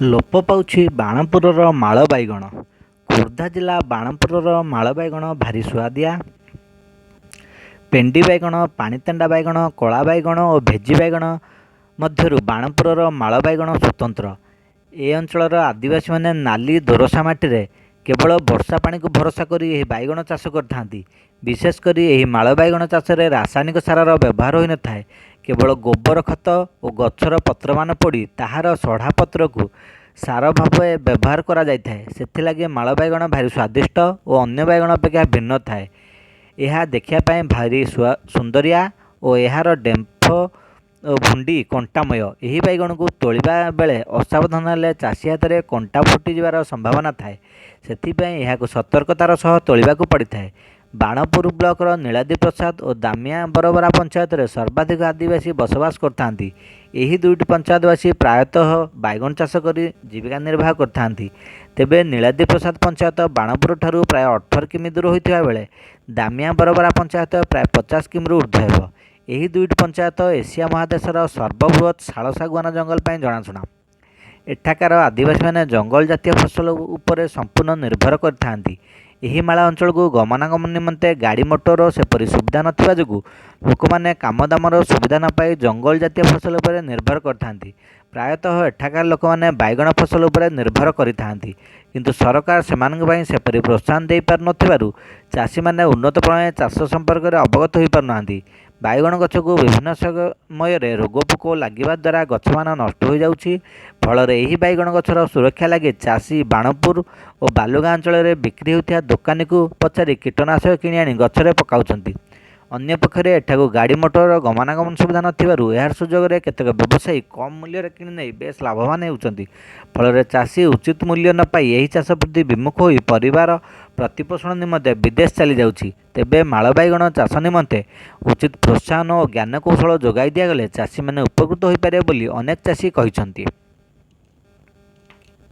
ଲୋପ ପାଉଛି ବାଣପୁରର ମାଳ ବାଇଗଣ। ଖୋର୍ଦ୍ଧା ଜିଲ୍ଲା ବାଣପୁରର ମାଳ ବାଇଗଣ ଭାରି ସୁଆଦିଆ। ପେଣ୍ଡି ବାଇଗଣ, ପାଣିତେଣ୍ଡା ବାଇଗଣ, କଳା ବାଇଗଣ ଓ ଭେଜି ବାଇଗଣ ମଧ୍ୟରୁ ବାଣପୁରର ମାଳ ବାଇଗଣ ସ୍ୱତନ୍ତ୍ର। ଏ ଅଞ୍ଚଳର ଆଦିବାସୀମାନେ ନାଲି ଦୋରସା ମାଟିରେ କେବଳ ବର୍ଷା ପାଣିକୁ ଭରସା କରି ଏହି ବାଇଗଣ ଚାଷ କରିଥାନ୍ତି। ବିଶେଷ କରି ଏହି ମାଳ ବାଇଗଣ ଚାଷରେ ରାସାୟନିକ ସାରର ବ୍ୟବହାର ହୋଇନଥାଏ। କେବଳ ଗୋବର ଖତ ଓ ଗଛର ପତ୍ରମାନ ପୋଡ଼ି ତାହାର ସଢ଼ା ପତ୍ରକୁ ସାର ଭାବେ ବ୍ୟବହାର କରାଯାଇଥାଏ। ସେଥିଲାଗି ମାଳ ବାଇଗଣ ଭାରି ସ୍ୱାଦିଷ୍ଟ ଓ ଅନ୍ୟ ବାଇଗଣ ଅପେକ୍ଷା ଭିନ୍ନ ଥାଏ। ଏହା ଦେଖିବା ପାଇଁ ଭାରି ସୁନ୍ଦରିଆ ଓ ଏହାର ଡେମ୍ଫ ଓ ଭୁଣ୍ଡି କଣ୍ଟାମୟ। ଏହି ବାଇଗଣକୁ ତୋଳିବା ବେଳେ ଅସାବଧାନ ହେଲେ ଚାଷୀ ହାତରେ କଣ୍ଟା ଫୁଟିଯିବାର ସମ୍ଭାବନା ଥାଏ। ସେଥିପାଇଁ ଏହାକୁ ସତର୍କତାର ସହ ତୋଳିବାକୁ ପଡ଼ିଥାଏ। ବାଣପୁର ବ୍ଲକର ନୀଳାଦ୍ରି ପ୍ରସାଦ ଓ ଦାମିଆ ବରବରା ପଞ୍ଚାୟତରେ ସର୍ବାଧିକ ଆଦିବାସୀ ବସବାସ କରିଥାନ୍ତି। ଏହି ଦୁଇଟି ପଞ୍ଚାୟତବାସୀ ପ୍ରାୟତଃ ବାଇଗଣ ଚାଷ କରି ଜୀବିକା ନିର୍ବାହ କରିଥାନ୍ତି। ତେବେ ନୀଳାଦ୍ରି ପ୍ରସାଦ ପଞ୍ଚାୟତ ବାଣପୁରଠାରୁ ପ୍ରାୟ 18 କିମି ଦୂର ହୋଇଥିବା ବେଳେ ଦାମିଆ ବରବରା ପଞ୍ଚାୟତ ପ୍ରାୟ 50 କିମିରୁ ଉର୍ଦ୍ଧ୍ୱ ହେବ। ଏହି ଦୁଇଟି ପଞ୍ଚାୟତ ଏସିଆ ମହାଦେଶର ସର୍ବବୃହତ୍ ଶାଳ ଶାଗୁଆନ ଜଙ୍ଗଲ ପାଇଁ ଜଣାଶୁଣା। ଏଠାକାର ଆଦିବାସୀମାନେ ଜଙ୍ଗଲ ଜାତୀୟ ଫସଲ ଉପରେ ସମ୍ପୂର୍ଣ୍ଣ ନିର୍ଭର କରିଥାନ୍ତି। ଏହି ମାଳ ଅଞ୍ଚଳକୁ ଗମନାଗମନ ନିମନ୍ତେ ଗାଡ଼ି ମଟର ସେପରି ସୁବିଧା ନଥିବା ଯୋଗୁଁ ଲୋକମାନେ କାମଦାମର ସୁବିଧା ନ ପାଇ ଜଙ୍ଗଲ ଜାତୀୟ ଫସଲ ଉପରେ ନିର୍ଭର କରିଥାନ୍ତି। ପ୍ରାୟତଃ ଏଠାକାର ଲୋକମାନେ ବାଇଗଣ ଫସଲ ଉପରେ ନିର୍ଭର କରିଥାନ୍ତି। କିନ୍ତୁ ସରକାର ସେମାନଙ୍କ ପାଇଁ ସେପରି ପ୍ରୋତ୍ସାହନ ଦେଇପାରୁନଥିବାରୁ ଚାଷୀମାନେ ଉନ୍ନତ ପ୍ରଣାଳୀରେ ଚାଷ ସମ୍ପର୍କରେ ଅବଗତ ହୋଇପାରୁନାହାନ୍ତି। ବାଇଗଣ ଗଛକୁ ବିଭିନ୍ନ ସମୟରେ ରୋଗ ପୋକ ଲାଗିବା ଦ୍ୱାରା ଗଛମାନ ନଷ୍ଟ ହୋଇଯାଉଛି। ଫଳରେ ଏହି ବାଇଗଣ ଗଛର ସୁରକ୍ଷା ଲାଗି ଚାଷୀ ବାଣପୁର ଓ ବାଲୁଗାଁ ଅଞ୍ଚଳରେ ବିକ୍ରି ହେଉଥିବା ଦୋକାନୀକୁ ପଚାରି କୀଟନାଶକ କିଣି ଆଣି ଗଛରେ ପକାଉଛନ୍ତି। ଅନ୍ୟପକ୍ଷରେ ଏଠାକୁ ଗାଡ଼ି ମଟରର ଗମନାଗମନ ସୁବିଧା ନଥିବାରୁ ଏହାର ସୁଯୋଗରେ କେତେକ ବ୍ୟବସାୟୀ କମ୍ ମୂଲ୍ୟରେ କିଣି ନେଇ ବେଶ୍ ଲାଭବାନ ହେଉଛନ୍ତି। ଫଳରେ ଚାଷୀ ଉଚିତ ମୂଲ୍ୟ ନ ପାଇ ଏହି ଚାଷ ପ୍ରତି ବିମୁଖ ହୋଇ ପରିବାର ପ୍ରତିପୋଷଣ ନିମନ୍ତେ ବିଦେଶ ଚାଲିଯାଉଛି। ତେବେ ମାଳ ବାଇଗଣ ଚାଷ ନିମନ୍ତେ ଉଚିତ ପ୍ରୋତ୍ସାହନ ଓ ଜ୍ଞାନକୌଶଳ ଯୋଗାଇ ଦିଆଗଲେ ଚାଷୀମାନେ ଉପକୃତ ହୋଇପାରିବେ ବୋଲି ଅନେକ ଚାଷୀ କହିଛନ୍ତି।